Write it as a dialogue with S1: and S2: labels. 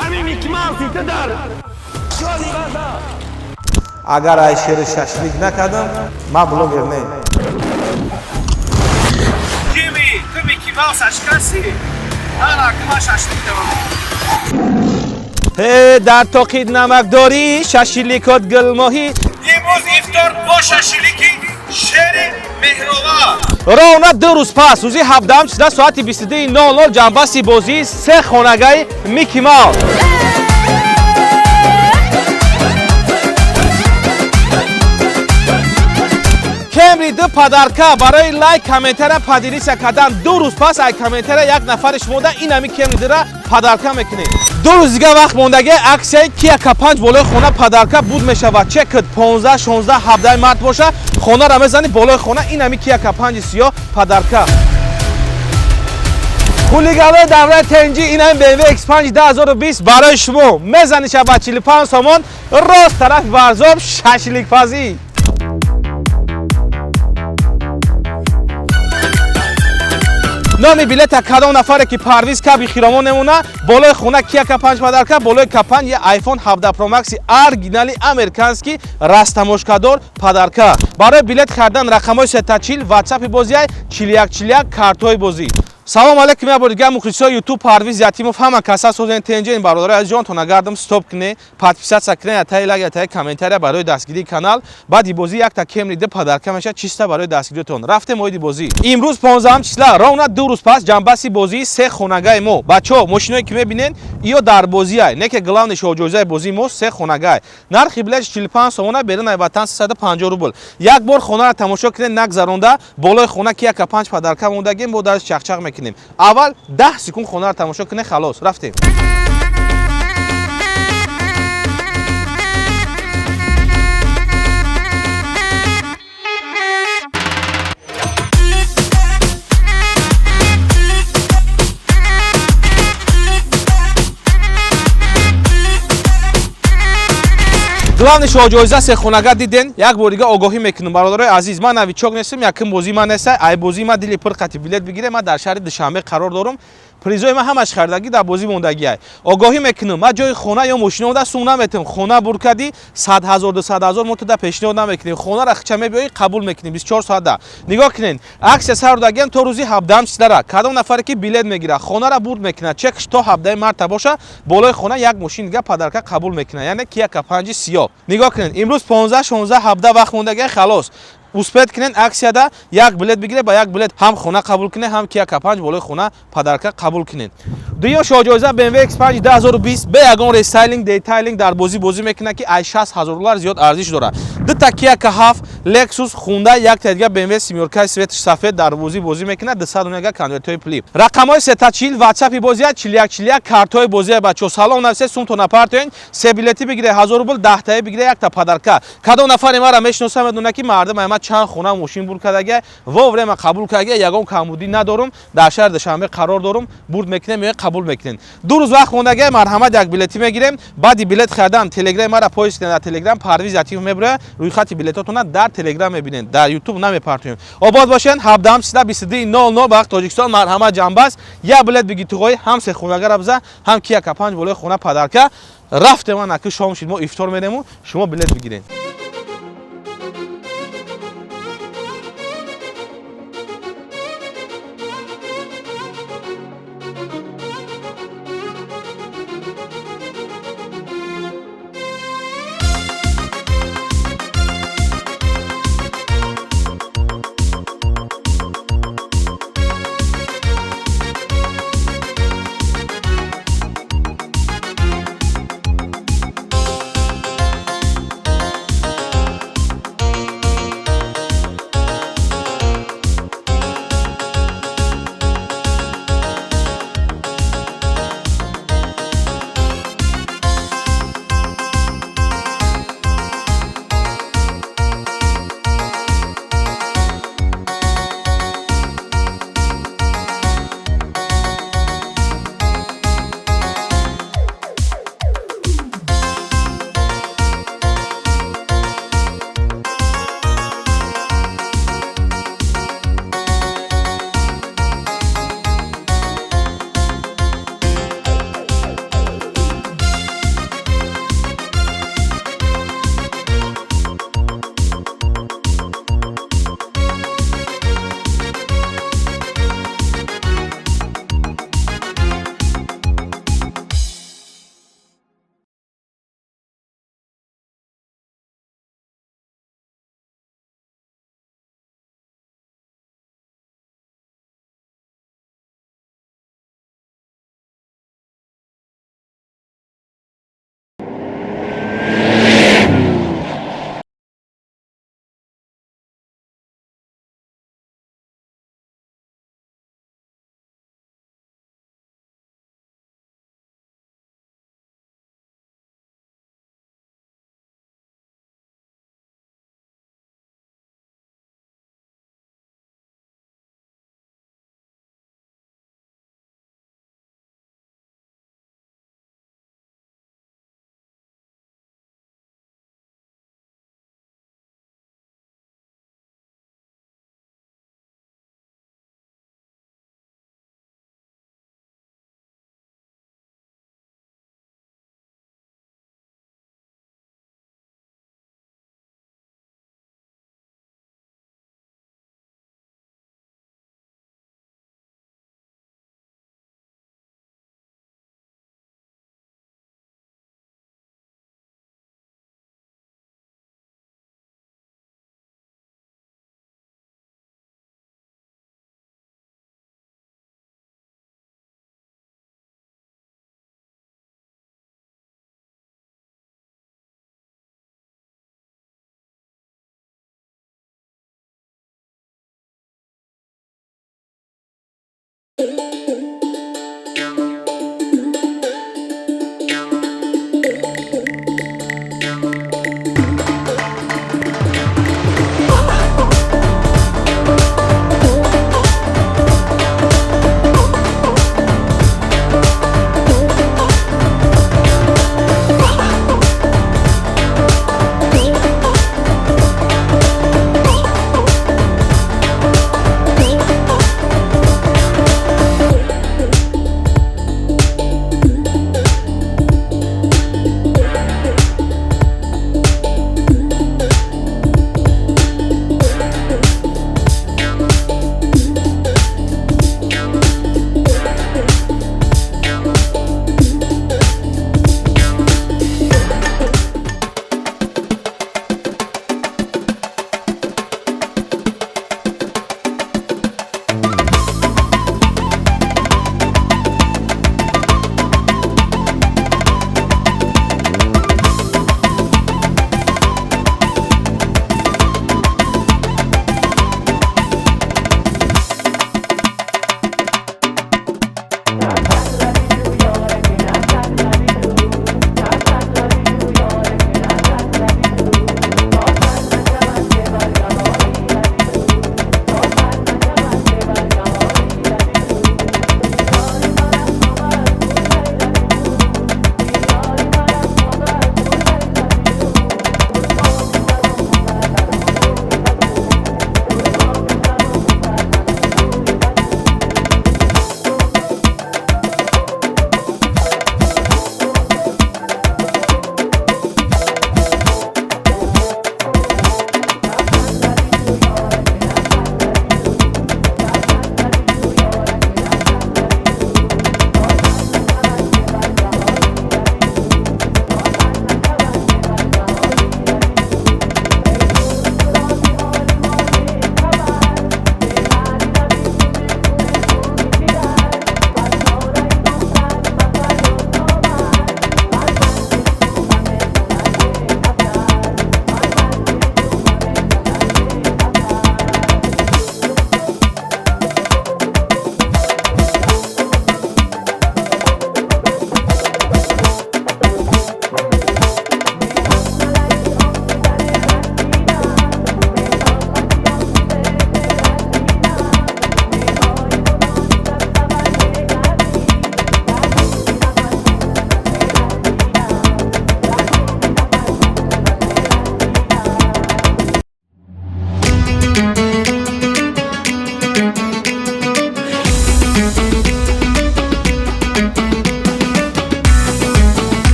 S1: Ҳамин Микки Маус дар
S2: Агар ай шери шашлик накардам, ман блогер не.
S1: Ҷими, ту Микки Маус ашкаси? Ана, кма шашлик давам.
S2: Ҳе, дар тоқид намакдорӣ, шашиликот гулмоҳӣ.
S1: Имрӯз ифтор бо шашилики шери меҳрова.
S2: Ровно 2 рӯз пас, рӯзи 17 числа, соати 22:00, ҷамъбасти бозии се хонагаи Микки Маус. Кемри ду подарка барои лайк, комментария, поделиться кардан. 2 рӯз пас ай комментария як нафари шумо да ин ами Кемри дура подарка мекунед. 2 рӯз дига вақт мондаги, аксияи Кия К5 болои хона подарка буд мешавад. Чекд 15, 16, 17 март боша, хонара мезани, болои хона ин ами Кия К5 сиёҳ подарка. Хулиганои давраи тенҷӣ, ин ами BMW X5 2020 барои шумо мезаниша ба 45 сомон, рост тарафи Варзоб шашликпазӣ. Номи билета кадом нафаре ки парвиз каби хиромон немона, болои хона Кия К5 подарка, болои К5 я iPhone 17 Pro Max оригинали американский растаможкадор подарка. Барои билет харидан рақамҳои 340, WhatsApp бозиай 4141, картҳои бозӣ. Салом алейкум, як бор дигар мухлисои YouTube, Парвиз Ятимов, ҳама каса созен тенҷен. Бародари азизҷонтон, агардам стоп кне, подписаться кне, ятаи лайк, ятаи комментария барои дастгирии канал. Баъди бозӣ якта Кемри д подарка мешавад, чиста барои дастгириятон. Рафтем оиди бозӣ. Имрӯз 15 числа, ровно 2 рӯз пас, ҷамъбасти бозии се хонагаи мо. Бачаҳо, мошиное ки мебинен, иё дар бозиай не, ки главный шоҳҷоизаи бозии мо се хонагай. Нархи билет 45 сомона, берун ай ватан 350 рубл. Як бор хонаро тамошо кунед, нагзаронда болои хона Кия К5 подарка мондагем, бо дарш чақчақ мекунем. Аввал 10 секунд хонаро тамошо кунед, халос, рафтем. Главный шоҳҷоиза сехонага диден. Як бор дига огоҳӣ мекунам, бародарои азиз, ман новичок нестам, якум бозии ман неста. Ай бозии ман дили пур қати билет бигире. Ман дар шаҳри Душанбе қарор дорам, призои ман ҳамаш харидагӣ дар бозӣ мондагиай. Огоҳӣ мекунам, ман ҷои хона ё мошина омада сум наметам. Хона бур кардӣ, 100 000, 200 000 мо туда пешниҳод намекунем. Хонара хича мебиёӣ, қабул мекунем 24 соата. Нигоҳ кунед, аксия сар додагиам то рӯзи 17 числара. Кадом нафаре ки билет мегирад, хонара бурд мекунад, чекш то 17 марта боша, болои хона як мошин дига подарка қабул мекунад, яъне Кия К5 сиёҳ. Нигоҳ кунед, имрӯз 15, 16, 17 вақт мондагиай, халос. Успеть кунед, аксияда як билет бигиред, ба як билет ҳам хона қабул кунед, ҳам Кия К5 болои хона подарка қабул кунед. Дуюм шоҳҷоиза BMW X5 2020 бе ягон рестайлинг, детайлинг дар бозӣ бозӣ мекунад, ки ай 60 ҳазор доллар зиёд арзиш дорад. Дута Кия К7, Lexus, Hyundai, якта дига BMW семёркаи цветш сафед дар бозӣ бозӣ мекунад, 200 конвертҳои пулӣ. Рақамҳои 340, WhatsApp бозия 4141, картҳои бозия. Бачаҳо, салом нависе, сумто напартоен. Се билетӣ бигире 1000 рубл, 10таи бигире якта подарка. Кадом нафаре мара мешиноса, медонад, ки мардум ама чанд хона, мошин бур кардагия, вовремя қабул кардагия, ягон камбудӣ надорум, дар шаҳри Душанбе қарор дорум. Бурд мекунем ё қабул мекунем. 2 рӯз вақт мондагия, марҳамат, як билетӣ мегирем. Баъди билет харидан телеграми мара поиск кунед, дар Телеграм Парвиз Ятимов мебирояд, рӯйхати билетотона дар Телеграм мебинед, дар Ютуб намепартоем. Обод бошед. 17 числа, 22:00 вақт Тоҷикистон, марҳамат, ҷамъбаст. Як билет биги, туғои ҳам се хонагара биза, ҳам Кия К5 болои хона подарка. Рафтем, ман аки шом шид, мо ифтор мерему, шумо билет бигиред.